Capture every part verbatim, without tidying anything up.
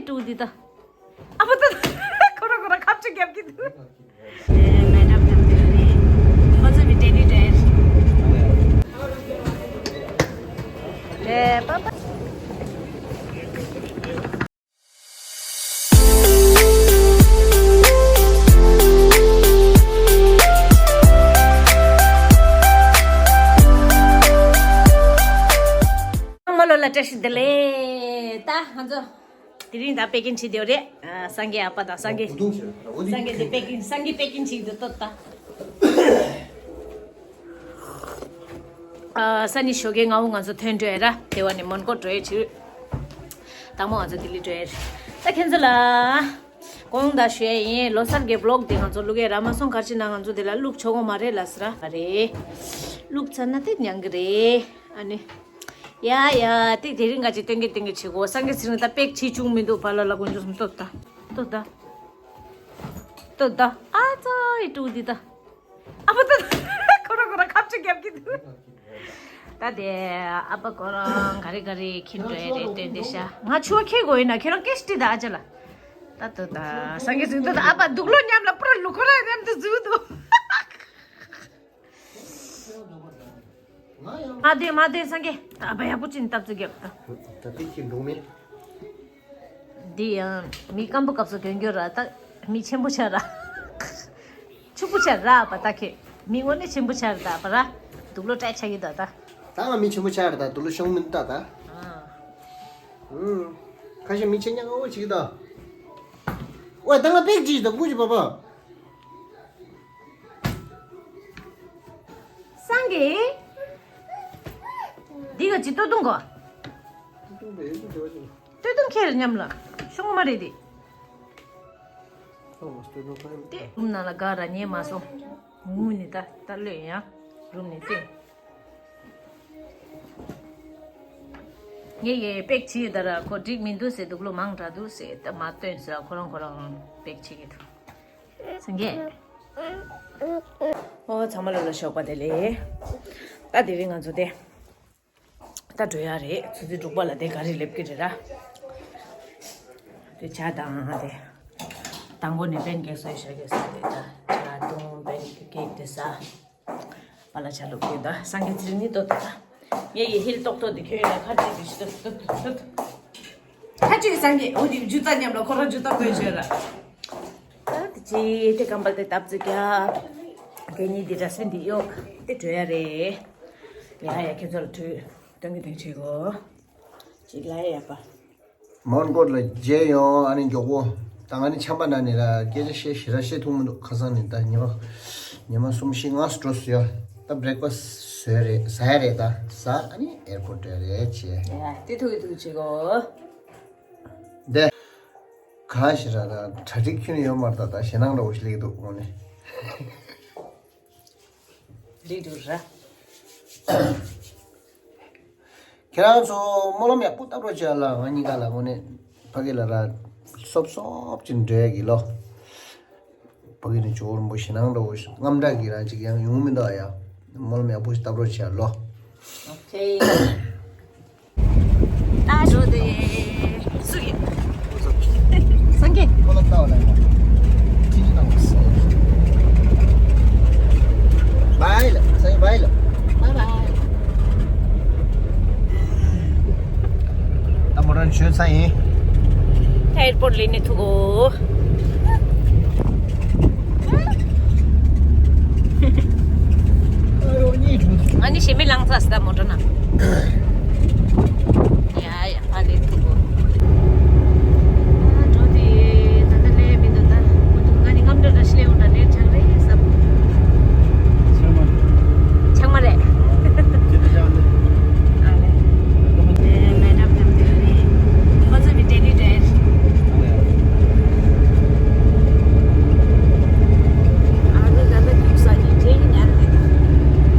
ཀྲུའུ་འདི་ད། ཨ་ཕ་ད། ཁོ་ར་ཁོ་ར་ཁབ་ཆུ་རྒྱབ་ཀྱི་འདུག་ཨེ་མེ་ཌམ་ཌམ་ཌི་རེད། ཁོ་ཚོ་མི་ཏྲེ་ནི་ཏྲེ། ཨེ་པ་པ། ཚང་མ་ལོ་ལ་བཀྲ་ཤིས་བདེ་ལེགས། ད་ང་ཚོ་དེ་རིང་ད་པེ་ཀིང་བྱེད་དེ་རེད། ཨ། སངས་རྒྱས་ཨ་ཕ་དང་སངས་རྒྱས། སངས་རྒྱས་དེ་པེ་ཀིང་སངས་རྒྱས་པེ་ཀིང་བྱེད་དེ་ཏོ་ད། ཨ། ས་ནི་ཞོགས་ཀས་སྔ་པོ་ང་ཚོ་ཐོན་འགྲོ་ཡ་ར། དེ་བ་ནི་མོན་གྷོ་འགྲོ་ཡ་ཕྱིར། དང་པོ་ང་ཚོ་ལྡི་ལི་འགྲོ་ཡ་རེད། ད་ཁྱེད་ཚོ་ལ་དགོངས་དག་ཞུ་ཡ་ཡིན། ལོ་གསར་གྱི་བི་ལོག་དེ་ང་ཚོ་བླུག་ཡ་རག་མ་སོང་། ག་རེ་བྱས་ན་ང་ཚོ་དེ་ལ་བླུག་ཆོག་གོ་མ་རེད་ལབ་ཟེར་ར་རེད། བླུག་ཚར་ན་དེ་ཉན་གི་རེད། ཨ་ནི། ཡ་ཡ། དེ་དེ་རིང་ག་ཅིག་སྟོན་གི་སྟོན་གི་བྱེད་གོ། སངས་རྒྱས་ཚེ་རིང་ད་པེག་བྱེད་བཅུག་མི་འདུག་བ་ལ་ལ་དཀོན་མཆོག་གསུམ། ལྟོས་ད། ལྟོས་ད། ལྟོས་ད། ཨ་ཙི། ཀྲུའུ་འདི་ད། ཨ་ཕ་ད། ཁོ་ར་ཁོ་ར་ཁབ་ཆུ་རྒྱབ་ཀྱི་འདུག་ད་དེ་ཨ་ཕ་ཁོ་རང་ག་རེ་ག་རེ་འཁྱེར་འགྲོ་ཡ་རེད། སྟོན་དེ་ཤ། ང་ཆུ་བ་ཁྱེར་དགོས་ཡིན་ན་ཁྱེད་རང་སྐད་ཤིག་དྲིས་ད། ཨ་ཅག་ལ། ད་ལྟོས་ད། སངས་རྒྱས་ཚེ་རིང་ད་ཨ་ཕ་དུག་ལོག་མཉམ་ལ་པུ་ར་ལུག་ཁོ་ར་མཉམ་དུ་འཛུལ་འདུག་མ་བསྡད་མ་བསྡད་སངས་རྒྱས། ད་ཨ་ཕ་ཡག་པོ་ཅིག་ནི་སྟབས་བཅུག་རྒྱབ་ད། ད་དེ་ཁྱི་འབྲོག་མེད། འདི་ཡང་མི་སྐམ་པོ་སྐབས་སུ་གྱོན་གྱོན་ར། ད་མི་ཆེན་པོ་ཆགས་ར། ཕྱུག་པོ་ཆགས་ར་པ་ད་ཁྱེད། མི་དངོས་གནས་ཆེན་པོ་ཆགས་ར་ད་པ་ར། དུག་ལོག་སྤྲད་ཆགས་ཀྱི་ད་ད། ད་ང་མི་ཆེན་པོ་ཆགས་ར་ད། དུག་ལོག་ཤོང་མི་འདུག་ད་ད། ཨ། ཨུམ། ཁ་ཤས་མི་ཆེ་ཉག་ངོ་ཅིག་ད། ཝེ་ད་ང་པེག་ཅིག་ད་ཀུ་ཅི་པ་པ། སངས་རྒྱས། འདི་ག་ཅི་སྟོད་ཐུང་གོ། སྟོད་ཐུང་ཁྱེར་མཉམ་ལ་ཤོང་མ་རེད་དེ། དེ་རུམ་ནང་ལ་ག་ར་ཉན་མ་སོང་། ངུ་ནི་ད་ད་ལོས་ཡང་རུམ་ནི་བཏོན། ངས་ཡས་པེག་བྱས་ད་ར་ཁོ་འགྲིག་མི་འདུག་ཟེར། དུག་ལོག་མང་དྲགས་འདུག་ཟེར། ད་མ་བཏོན་ཟེར། ཁོ་རང་ཁོ་རང་པེག་བྱེད་ཀྱི་འདུག་སངས་རྒྱས། ཨོ་ཚང་མ་ལོ་ལ་ཞོགས་པ་བདེ་ལེགས། ད་དེ་རིང་ང་ཚོ་དེ་ད་འགྲོ་ཡ་རེད། ཆུ་ཚོད་དྲུག་པ་ལ་དེ་ག་རེ་སླེབས་ཀྱི་རེད་ར། དེ་ཇ་དང་དེ། དང་པོ་ནས་པན་ཀེག་བཟོས་བཞག་གི་ཟེར། དེ་ད་ཇ་དང་པན་ཀེག་དེ་ཟ། པ་ལ་ཇ་ལུག་དེ་ད་སངས་རྒྱས་ཚེ་རིང་ནི་ལྟོས་ད། ངས་ཡི་ཧིལ་ཏོག་ཏོག་དེ་ཁྱོད་ཡོད་ན་ཁ་ཅིག་གི་ཤི་ཏོག་ཏོག་ཏོག་ཏོག་ཁ་ཅིག་སངས་རྒྱས། འོ་དེ་ཇུ་ཏ་མཉམ་ལ་ཁོ་རང་ཇུ་ཏ་གོན་བྱོས་ར། ད་དེ་ཅི་དེ་ཀམ་པལ་དེ་ཏབ་ཙི་རྒྱ། དེ་གཉིས་དེ་འདྲ་སེ་འདི་གཡོག་དེ་འགྲོ་ཡ་རེད། ཡ་ཡ་ཁྱེད་ཚོ་ལ་ཐུག་སྟོན་གི་སྟོན་བྱེད་གོ། ཅིག་ལ་ཡ་ཡ་པ། མོན་གྷོ་ལ་མཇལ་ཡོང་། ཨ་ནི་མགྱོགས་པོ། ད་ང་ནི་ཆམ་པ་ན་ནི་ར་སྐད་ཆ་བཤད་ཞེ་དྲག་བཤད་ཐུབ་མི་འདུག་ཁ་སང་ནི་ད་ཉི་མ་ཉི་མ་གསུམ་བཞི་ལྔ་སུ་འགྲོ་སུ་ཡོད། ད་བྷི་རེག་ཕ་སི་བཟོས་རེད། ཟ་ཡ་རེད། ད་ཟ། ཨ་ནི་ཨེར་པོར་ཊ་འགྲོ་ཡ་རེད་བྱས། ཡ་དེ་ཐུག་གི་ཐུག་བྱེད་གོ། འདི། ག་ཞེ་དྲག་ད་གྲ་སྒྲིག་ཁྱོན་ནས་ཡོད་མ་རེད། ད་ད་ཞེད་སྣང་འདྲ་བོ་ཞིག་སླེབས་འདུག་དངོས་གནས། འགྲིག་འགྲིག་ར། ཁྱེད་རང་ཚོ་སྨོན་ལམ་ཡག་པོ་བཏབ་རོགས་བྱས་ལ། ང་གཉིས་ཀ་ལ་དངོས་གནས་ཕ་གི་ལ་ར་སོབ་སོབ་ཅིག་འགྲོ་ཡ་གི་ལོ། ཕ་གི་ནི་ཇོ་བོ་རིན་པོ་ཆེ་ནང་འདྲ་བོ་ཞིག་དངངས་སྐྲག་གི་རང་ཅིག་ཡང་ཡོང་མི་འདུག་ཡ། སྨོན་ལམ་ཡག་པོ་ཞིག་བཏབ་རོགས་བྱས་ལོ། ཨོ་ཁེ། ད་འགྲོ་དེ། སུ་ཡིན། སངས་རྒྱས། ཁོ་ལ་ལྟ་བ་ལ་ཡོང་བ། ཁྱི་ཁྱི་དང་སོ། བའི་ལ། སངས་རྒྱས་བའི་ལ། བའི་བའི། ད་མོ་རང་བྱོན་ས་ཡིན། ད་ཨེར་པོར་ཊ་སླེབས་ནས་ཐུག་གོ། ཨ་ནི་ཞེ་མེད་ལངས་ཚར་སི་ད་མོ་ཊ་ན། ཡ་ཡ། ཨ་ལེ་ཐུག་གོ། ཨ་འགྲོ་དེ་ད་ལྟ་ལས་མི་འདུག་ད་ཁོ་ཚོ་ང་ནི་རྔམ་འདྲ་འདྲ་ཞིག་ལས་འོང་འདྲ་ནས་ཆགས་རེད་བསམ། ཆགས་མ་རེད། ཆགས་མ་རེད། ཅི་ལྟ་ཆགས་འདི། ཨ་ལེ། ཨེ་མེ་ཌམ་ཌམ་དེ་རེད། ཁོ་ཚོ་མི་ཌེ་ལི་འདྲ་རེད། ཨ་ལེ། ཨ་ལེ་ད་ལྟ་རྒྱུག་ས་ནི་དེ་ཡིན་ཨ་ལེ།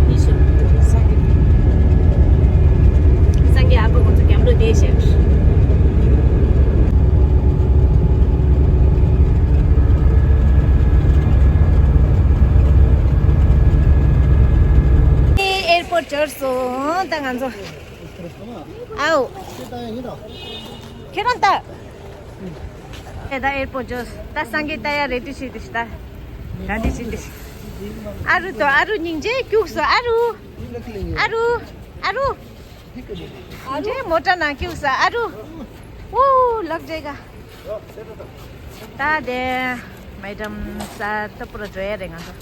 ཡིན་ཤོད་ས་གི། སངས་རྒྱས་ཨ་ཕ་ཁོང་ཚོ་རྒྱབ་ལོགས་བསྡད་ཤག་ཨེ་ཨེར་པོར་ཊ་འབྱོར་སོང་། ད་ང་ཚོ། ཨའོ། ཁྱེད་རང་ལྟ། ད་ཨེར་པོར་ཊི་འགྲོ། ད་སངས་རྒྱས་ལྟ་ཡ་རེ་ཌི་བྱེད་དུ་ཤི་ད། ར་འདི་བྱེད་དུ་ཤི། ཨ་རུ་དོ་ཨ་རུ་སྙིང་རྗེ་སྐྱུགས་སོ་ཨ་རུ། ཨ་རུ། ཨ་རུ། སྙིང་རྗེ་མོ་ཊ་ནང་སྐྱུགས་སོ་ཨ་རུ། ཨུ་ལག་རྗེས་ག་ད་དེ་མེ་ཌམ་ས་ཏ་པུ་ར་འགྲོ་ཡ་རེད་ང་ཚོ།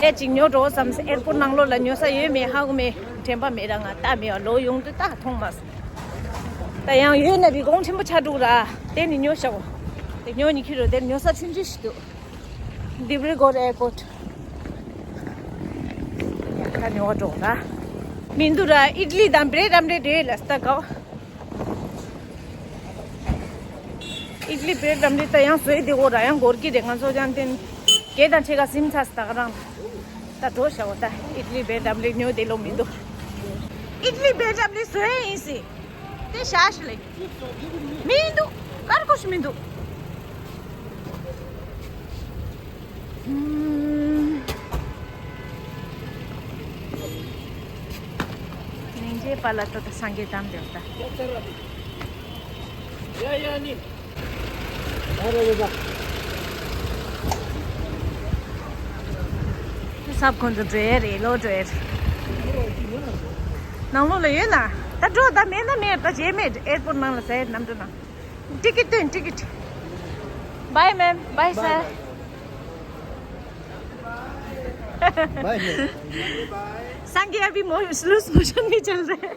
ཨེ་ཅིག་ཉོ་འགྲོ་བསམ། ཨེར་པོར་ཊི་ནང་ལོགས་ལ་ཉོ་ས་ཡོད་མེད་ཧ་གོ་མེད། དྲན་པ་མེད་ར་ང་ལྟ་མེད་བ། ལོ་ཡོང་དུས་ལྟ་མཐོང་མ་སོང་། ད་ཡང་ཡོད་ན་བི་གོང་ཆེན་པོ་ཆགས་འགྲོ་ར། དེ་ནི་ཉོ་ཤག་འོ། དེ་ཉོ་ནི་ཁྱི་རོ་དེར་ཉོ་ས་ཆུང་ཆུང་ཞིག་འདུག་ཌི་བྷི་རི་གོར་ཨེར་པོར་ཊི། ཡ་ཁ་ཉོ་བ་འགྲོ་ར། མི་འདུག་ར། ཨིཌ་ལི་དང་བྷི་རེཌ་ཨམ་ལེཊ་རེད་ལ་ལྟ་གོ། ཨིཌ་ལི་བྷི་རེཌ་ཨམ་ལེཊ་ད་ཡང་བཟོས་དེ་འོ་ར་ཡང་འགོར་གི་རེད། ང་ཚོ་ཡང་བརྟེན་བརྒྱད་དང་ཕྱེད་ཀ་ཟིན་ཚར་ད་ག་རང་། ད་འགྲོ་བྱའོ་ད། ཨིཌ་ལི་བྷི་རེཌ་ཨམ་ལེཊ་ཉོ་དེ་ལོ་མི་འདུག་ཨིཌ་ལི་བྷི་རེཌ་ཨམ་ལེཊ་བཟོས་ཡིན་སྲིད། དེ་ཤ་ཤི་ལེ། མི་འདུག་ཀར་ཀོ་ཤི་མི་འདུག་སྙིང་རྗེ་པ་ལ་ཏོ་ཏ་སངས་རྒྱས་དམ་དེ་ལྟ། སབ་ཁོང་ཚོ་འགྲོ་ཡ་རེད། ལོ་འགྲོ་ཡ་རེད། ནང་ལོགས་ལ་ཡོད་ན་ད་འགྲོ། ད་མེད་ན་མེད། ད་རྗེས་མེད། ཨེར་པོར་ནང་ལ་ཟེར་ནམ་འགྲོ་ན། टिकट दें, ticket. Bye ma'am, bye sir. Bye. संगे अभी मो-, लूज मोशन भी चल रहे हैं।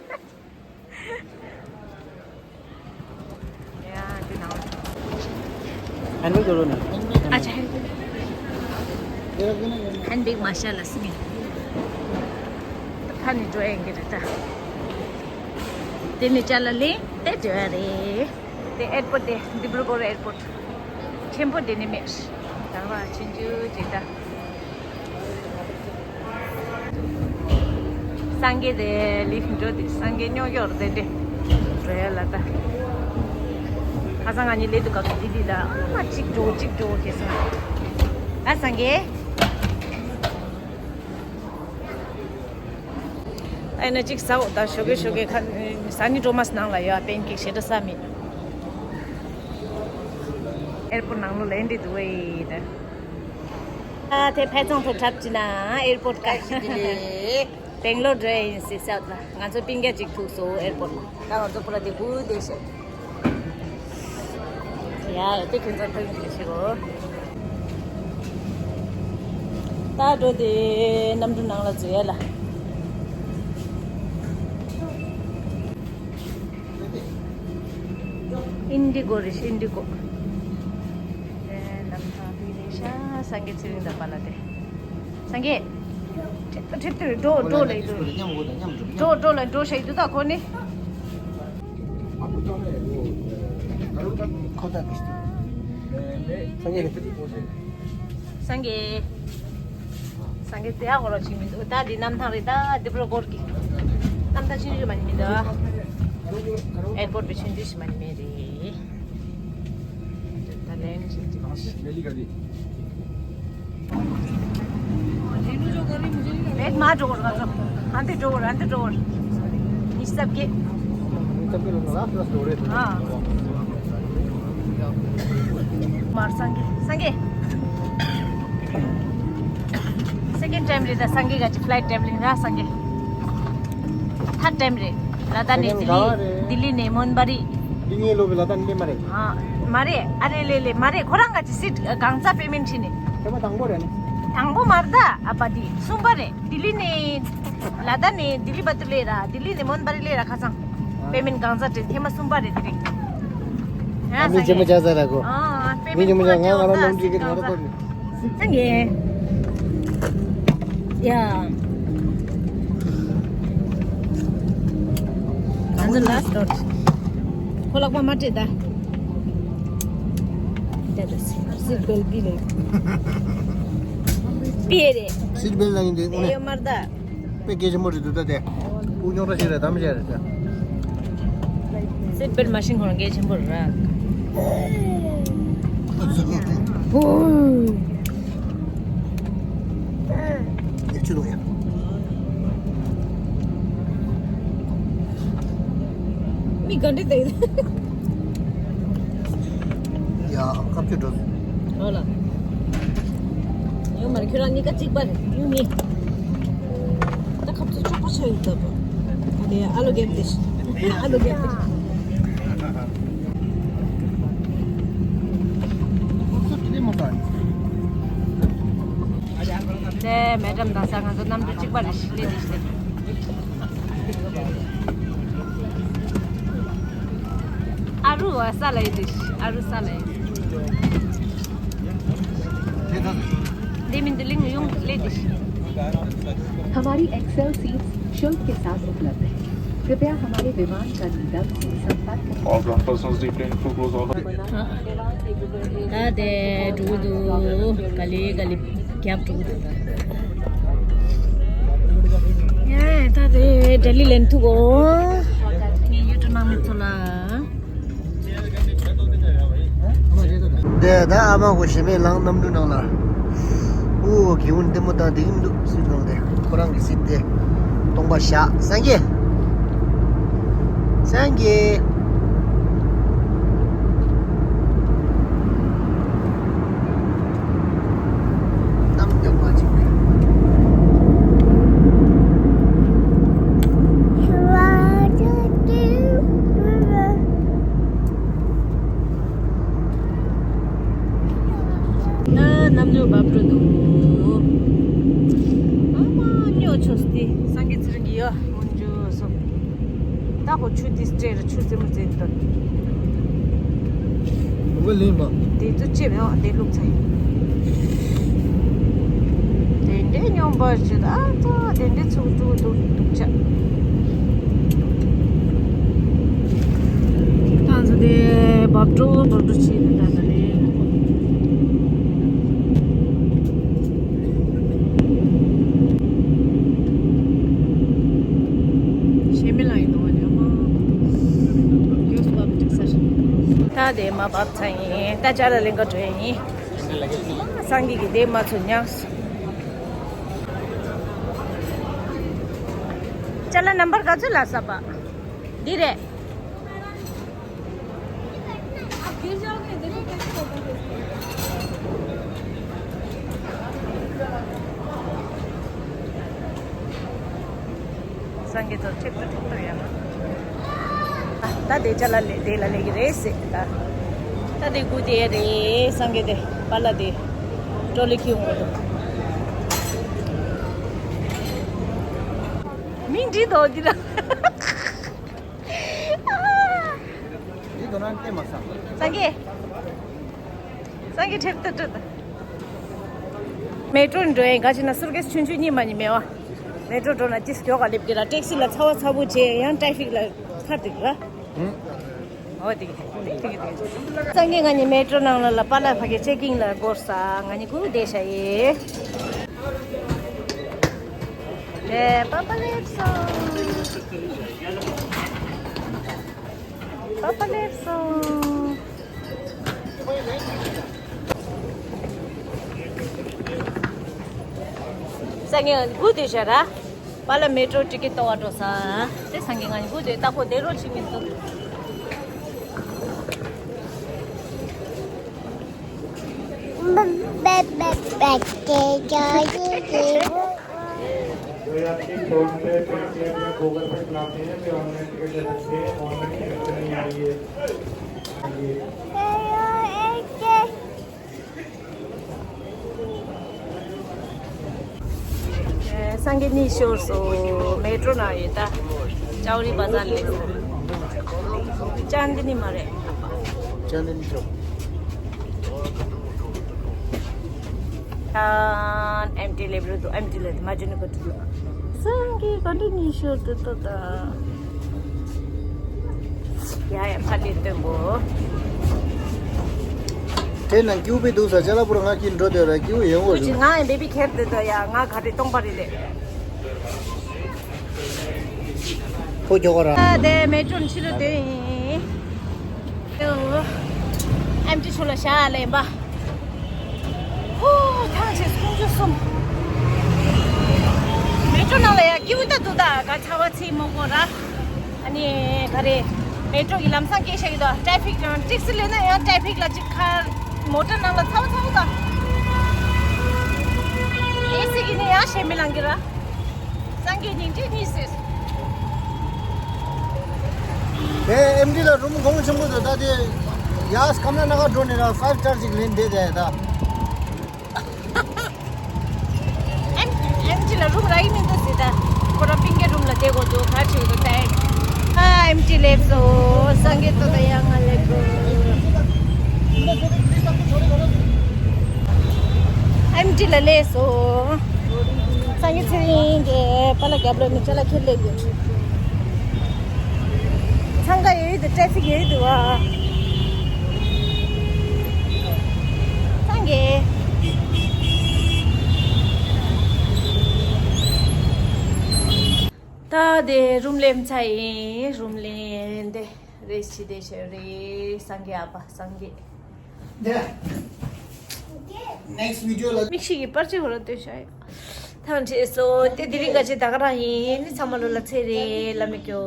हैंडल करो ना। अच्छा, हैंडल। हैंडल माशाल्लाह से। खाने जो आएंगे रहता। तेने चला ले, ते जो रे। དེ་ཨེར་པོར་ཊི་དེ་ཌི་བྷི་རུ་གོར་ཨེར་པོར་ཊི། ཆེན་པོ་དེ་ནི་མེད། དང་བ་ཆུང་ཆུང་ཅིག་ད། སངས་རྒྱས་དེ་ལིཕ་འགྲོ་དེ་སངས་རྒྱས་སྨྱོ་སྐྱོར་དེ་དེ་འགྲོ་ཡ་ལ་ད། ཁ་སང་ང་གཉིས་སླེབས་དུས་སྐབས་སུ་དེ་དེ་ད་ཨ་མ་གཅིག་འགྲོ་གཅིག་འགྲོ་ཁེ་སང་། ཨ་སངས་རྒྱས། ཨ་ན་གཅིག་ཟའོ་ད་ཞོགས་ཀས་ཞོགས་ཀས་ཁ་ཟ་ནི་འགྲོ་མ་སྣང་ལ་ཡོད། པན་ཀེག་ཞེ་དྲག་ཟ་མི། ཨེར་པོར་ཊི་ནང་ལོགས་ལ་འདི་འདུག་ཨེ་ད། ཨ་དེ་ཕལ་ཚང་ཐོ་འཁྲབ་ཅི་ན་ཨེར་པོར་ཊི་ཀ་སྦེང་ལོར་འགྲོ་ཡིན་སི་སའོ་ཐི་ལ། ང་ཚོ་སྤུན་ཀྱག་ཅིག་ཐུག་སོང་ཨེར་པོར་ཊི་ལ། ད་ང་ཚོ་པུ་ར་དེ་ཁུ་དེ་ཤེ། ཡ་ཡ་དེ་ཁྱོད་ཚོ་ཕ་གི་ཞིག་གོ། ད་འགྲོ་དེ་གནམ་གྲུ་ནང་ལ་འཛུལ་ཡ་ལ། ཨིན་ཌི་གོ་རེད་ཤག་ཨིན་ཌི་གོ། དེ་གནམ་ཐང་དེ་རེད་ཤག་སངས་རྒྱས་ཚེ་རིང་དང་པཱ་ལགས་དེ། སངས་རྒྱས། ཁྲིད་ཁྲིད་དུ་འགྲོ་འགྲོ་ལེ་འགྲོ། འགྲོ་འགྲོ་ལེ་འགྲོ་ཤེས་འདུག་ད་ཁོ་ནི། སངས་རྒྱས། སངས་རྒྱས་དེ་ཡག་རོ་ཅིག་མི་འདུག་ད་འདི་གནམ་ཐང་རེད། ད་འདི་པུ་ར་གོར་གི་གནམ་ཐང་ཆུང་ཆུང་མ་ནི་མི་འདུག་ཨེར་པོར་ཊི་པའི་ཆུང་ཆུང་ཞིག་མ་ནི་མེད་རེད། ད་ལན་ཞིག་ཅིག་མ་ཞིག་ལེགས་མ་འགྲོ་བར་ང་ཚོ་ཨ་འདི་འགྲོ་བར་ཨ་འདི་འགྲོ་བར་ཉི་ཤུ་རྩ་བརྒྱད། མར་སངས་རྒྱས་སངས་རྒྱས། སེ་ཀེན་ཌི་ཊའིམ་རེད་ད་སངས་རྒྱས་ག་ཅི་ཕི་ལའིཊ་ཊྲེ་ཝ་ལིང་ར་སངས་རྒྱས། ཐརཌ་ཊའིམ་རེད། ལ་དྭགས་ནས་ལྡི་ལི། ལྡི་ལི་ནས་མོན་པ་རི། འདི་ངའི་ལོ་བི་ལ་དྭགས་ནས་མ་རེད། ཨ་མ་རེད། ཨ་རེད་ལེ་ལེ་མ་རེད། ཁོ་རང་ག་ཅི་སིཊ་གང་ཙམ་པེ་མེན་ཊི་བྱིན་ནས། དེ་མ་དང་པོ་རེད་ནི། དང་པོ་མ་རེད་ད་ཨ་པ་དེ་གསུམ་པ་རེད། ལྡི་ལི་ནས་ལ་དྭགས་ནས་ལྡི་ལི་བར་དུ་སླེབས་ར། ལྡི་ལི་ནས་མོན་པ་རི་སླེབས་ར་ཁ་སང་། པེ་མེན་ཊི་གང་ཙམ་སྤྲད་ཐེངས་མ་གསུམ་པ་རེད་དེ་རིང་། ཨ་མི་རྗེ་མོ་ཅག་ཟ་ར་གོ། ཨ་པེ་མི་མེན་ཊི་རྗེ་མོ་ཅག་ང་ང་རང་ལོང་འདྲི་གི་ང་ར་གོ་ནི། སངས་རྒྱས། ཡ། ང་ཚོ་ལ་སི་ཊི་རོ་ཌི། ཁོ་ལག་པ་མ་སྤྲད་ད། ད་ད་སིཊ་སིཊ་བེལ་ཊི་ལ། པི་ཨེ་རེད། སིཊ་བེལ་ཊི་ལ་ཡིན་དེ་དངོས་གནས། ཡོད་མ་རེད་ད། དཔེ་གལ་ཆེན་པོ་རེད་འདུག་ད་དེ། དབུགས་ཉུང་དྲགས་ཤིག་རེད་དམ་བཅའ་རེད་ད། སིཊ་བེལ་ཊི་མ་ཤེས་ཁོ་རང་གལ་ཆེན་པོ་རེད་ར། ཧུ། ཡ་ཆུ་དོ་ཡ། མི་ ག་འདྲ་དེ། ཡ། ཁ་ཆུ་འགྲོ། ཨོ་ལ། ཡོང་མ་རེད། ཁྱོད་རང་གཉིས་ཀ་གཅིག་པ་རེད། ཡོང་མི། ད་ཁ་ཆུ་ཆོག་པ་ཆགས་ཡོད་ད་པ། ཨ་ནི་ཨ་ལོ་རྒྱབ་དེ་ཤི། ཨ་ལོ་རྒྱབ་དེ་ཤི། དེ་མེ་ཏམ་ད་ས་ང་ཚོ་གནམ་གྲུ་གཅིག་པ་རེད་ཤི། ལེ་དེ་ཤི། ཨ་རུ་བ་ས་ལ་ཡི་དེ་ཤི། ཨ་རུ་ས་ལ་ཡི། དེ་མིན་དུ་ལིང་ཡོང་ལེ་དེ་ཤི། हमारी एक्सेल सीट्स शुल्क के साथ उपलब्ध है। कृपया हमारे विमान कर्मी दल से संपर्क करें। All ground personnel deeply into close order. ད་དེ་འགྲོ་གི་འདུག་ག་ལེ་ག་ལེ་རྒྱབ་འགྲོ་གི་འདུག་ད་ཡ་ད་དེ་ལྡི་ལི་ལེན་ཐུག་གོ། ངས་ཡུ་ཊུབ་ནང་མི་ཚོ་ལ། དེ་ད་ཨ་མ་གོ་ཞེ་མེད་ལང་གནམ་གྲུ་ནང་ལ། ཨུ་གི་འུན་ལྟད་མོ་བཏང་དེ་ཡིན་འདུག་སུས་གནང་དེ་ཁོ་རང་གི་སྲིད་དེ། སྟོང་པ་བཞག་སངས་རྒྱས། སངས་རྒྱས། གཏམ་རྒྱག་པ་ཅིག་རེད། ད་གནམ་གྲུ་བབས་འགྲོ་འདུག་ཨ་མ་སྨྱོ་ཆོག་སྟེ་སངས་རྒྱས་ཚེ་རིང་གི་ཡ་མོན་ཇུ་སོ། ད་ཁོ་ཆུ་དེ་སྤྲད་ར་ཆུ་རྩེད་མོ་རྩེད་འདུག་ལུག་ལིང་མ། དེ་ཚོ་ཅེ་མེད་ཨ་དེ་ལུག་ཚ་ཡིན། དེ་འདྲའི་སྨྱོན་པ་ཞིག་ཨ་ཙ་དེ་འདྲའི་ཚུགས་ཚུགས་འདུག་འདུག་ཆ། ད་ཚོ་དེ་བབ་འགྲོ་བབ་འགྲོ་བྱེད་འདུག་ད་ད་ལེ། ཞེ་མི་ལ་ཡིན་འདུག་བ་ཉོ་མ། ཡོས་བབ་འགྲིག་ས་ཞིག་ད་དེ་མ་བབ་ཚ་ཡིན། ད་ཅ་ལ་ལེན་ག་འགྲོ་ཡིན། སངས་རྒྱས་ཀྱི་དེ་མ་ཚུ་ཉག་ཅ་ལ་ནམ་བར་ག་ཚོད་ལ་ས་པ། འདི་རེད། སངས་རྒྱས་ཚོ་ཁྲེག་ཏུ་ཁྲེག་ཏུ་ཡོད། ད་དེ་ཅ་ལ་ལེ་དེ་ལ་ལེ་གི་རེད་ཟེར་ད། ད་དེ་དགུ་དེ་རེད་སངས་རྒྱས་དེ་པཱ་ལགས་དེ་ཀྲོ་ལི་ཁྱེར་འོང་གི་འདུག་མིང་འདི་དོ་འདི་ལ། འདི་དོ་ན་བལྟས་མ་སང་། སངས་རྒྱས། སངས་རྒྱས་ཁྲེག་ཏུ་ཁྲེག་ཏུ། མེ་ཏྲོ་འགྲོ་ཡིན་ག་ཅི་ན་སུར་ཀེས་ཆུང་ཆུང་གཉིས་མ་གཉིས་མེད་བ། མེ་ཏྲོ་འགྲོ་ན་ཅིས་མགྱོགས་ག་སླེབས་ཀྱི་ར་ཊེག་སི་ལ་ཚ་བ་ཚ་པོ་བྱས་ཡང་ཊེ་ཕིག་ལ་ཁ་ཐུག་ར། ཧུམ། འོ་དེ་གི་དེ་གི་དེ་གི་དེ་གི། སངས་རྒྱས་ང་གཉིས་མེ་ཏྲོ་ནང་ལ་ལ་པཱ་ལགས་ཕ་གི་ཅེག་ཨིན་ལ་འགོར་ས་ང་གཉིས་སྒུག་བསྡད་ཤག་ཡེ། ཨེ་པཱ་པཱ་སླེབས་སོང་། པཱ་པཱ་སླེབས་སོང་། སངས་རྒྱས་སྒུག་བསྡད་ཤག་ར། པཱ་ལགས་མེ་ཏྲོ་ཊི་ཀེ་ཊི་གཏོང་བ་འགྲོ་ས། དེ་སངས་རྒྱས་ང་གཉིས་སྒུག་བསྡད་ལྟ་ཁོ་བསྡད་རོགས་བྱེད་མི་འདུག कोई आपके फोन पे, पेटीएम या गूगल पे चलाते हैं, वे ऑनलाइन टिकट ले सकते हैं, ऑनलाइन टिकट नहीं आ रही है। སངས་རྒྱས་གཉིས་ཤོར་སོང་། མེ་ཏྲོ་ནང་ཡོད་ད། ཅའོ་རི་བ་ཛར་ལེགས། ཅན་དི་ནི་མ་རེད། ཅན་དི་ནི་ཤོར། ཨེམ་ཊི་ལེབ་རུ་དུ་ཨེམ་ཊི་ལེབ་མ་ཇུ་ནི་ག་ཏུ་ལ། སངས་རྒྱས་ག་འདྲ་གཉིས་ཤོར་དུ་ཏོ་ད། ཡ་ཡ་ཕ་ལེ་སྟོན་གོ། དེ་ན་ཀྱུ་པི་འདུག་ས་ཅ་ལག་པུར་ང་ཀྱི་འགྲོ་དེ་ར་ཀྱུ་ཡོང་བ་རེད། ང་ཡང་བེ་བི་ཁེར་དེ་ད་ཡ་ང་ག་རེ་སྟོང་པ་རེད་ལེ། ཕོ་ཁྱོ་ག་ར། ཨ་དེ་མེ་ཏྲོ་ཕྱི་རུ་དེ་ཡིན། ཨེམ་ཊི་ཆུ་ལ་ཤ་ལེན་པ། ཧོ། ཐང་ཆད་སུམ་ཅུ་གསུམ། མེ་ཏྲོ་ནང་ལ་ཡ་ཀྱུ་ད་འདུག་ད་ག་ཚ་བ་ཚིག་མོ་གོ་ར། ཨ་ནི་ག་རེ། མེ་ཏྲོ་གི་ལམ་སང་སྐད་ཆ་གི་དོ་ཊེ་ཕིག་ཀྱང་ཊེག་སི་ལེན་ན་ཡང་ཊེ་ཕིག་ལ་ཅིག་ཁར་མོ་ཊ་ནང་ལ་ཚ་བ་ཚ་བ་དང་། ཨེ་སི་གི་ནི་ཡང་ཞེ་མི་ལང་གི་ར། སངས་རྒྱས་ཉིན་གཅིག་གཉིས་ཟེར། དེ་ཨེམ་ཌི་ལ་རུམ་གོང་ཆེན་པོ་དེ་ད་དེ་ཡ་ཁམ་ན་ན་ག་འགྲོ་ནི་ར་ཕའིབ་སི་ཊར་ཅིག་ལེན་བསྡད་དེ་ད། ཨེམ་ཨེམ་ཅི་ལ་རུམ་རག་གི་མི་འདུག་ཟེར་ད། ཁོ་རང་པིང་གའི་རུམ་ལ་བསྡད་དགོས་འདུག་ག་བྱེད་འདུག་ད། ཨ་ཨེམ་ཅི་སླེབས་སོང་། སངས་རྒྱས་ཏོ་ད་ཡང་ང་སླེབས་དགོས། ཨེམ་ཅི་ལ་སླེབས་སོང་། སངས་རྒྱས་ཚེ་རིང་གི་པཱ་ལགས་རྒྱབ་ལོགས་ནས་ཅ་ལག་འཁྱེར་སླེབས་ཡོད། འཚང་ཁ་ཡོད་དུ་ཊེ་ཕིག་ཡོད་དུ་བ། སངས་རྒྱས། ད་དེ་རུམ་ལེན་ཚར་ཡིན། རུམ་ལེན་དེ་རེ་ཞིག་དེ་ཞེ་རེ་སངས་རྒྱས་ཨ་ཕ་སངས་རྒྱས། དེ་ནེག་སི་ཊི་བི་ཌི་ཡོ་ལ་མིག་ཤེལ་གྱི་པར་ཆས་ཧོ་ར་སྟོན་ཤག་ཡོད། ཐང་ཆད་སོང་། དེ་དེ་རིང་ག་ཅི་ད་ག་རང་ཡིན། ཚང་མ་ལོ་ལ་ཚེ་རེ་ལ་མི་སྐྱོ།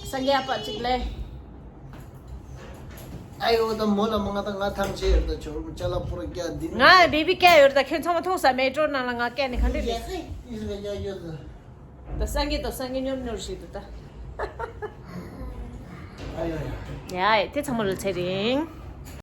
སངས་རྒྱས་ཨ་ཕ་གཅིག་ལས། ཨ་ཡོ་ད་མོ་ལ་མ་ང་ད་ང་ཐང་ཆད་ཡོད་ད། ཆོར་མོ་ཅ་ལག་པུ་ར་རྒྱ་འདི་ང་བེ་བི་སྐྱ་ཡོད་ད། ཁྱོད་ཚང་མ་མཐོང་ས་མེ་ཏྲོ་ནང་ལ་ང་སྐྱ་ནི་ག་འདྲ་རེད། ཡ་ཡོད་ད། ད་སངས་རྒྱས་དང་སངས་རྒྱས་ཉོབ་ཉོབ་ཞིག་འདུག་ད། ཨ་ཡོ་ཡ། ཡ་དེ་ཚང་མ་ལོ་ཚེ་རིང་།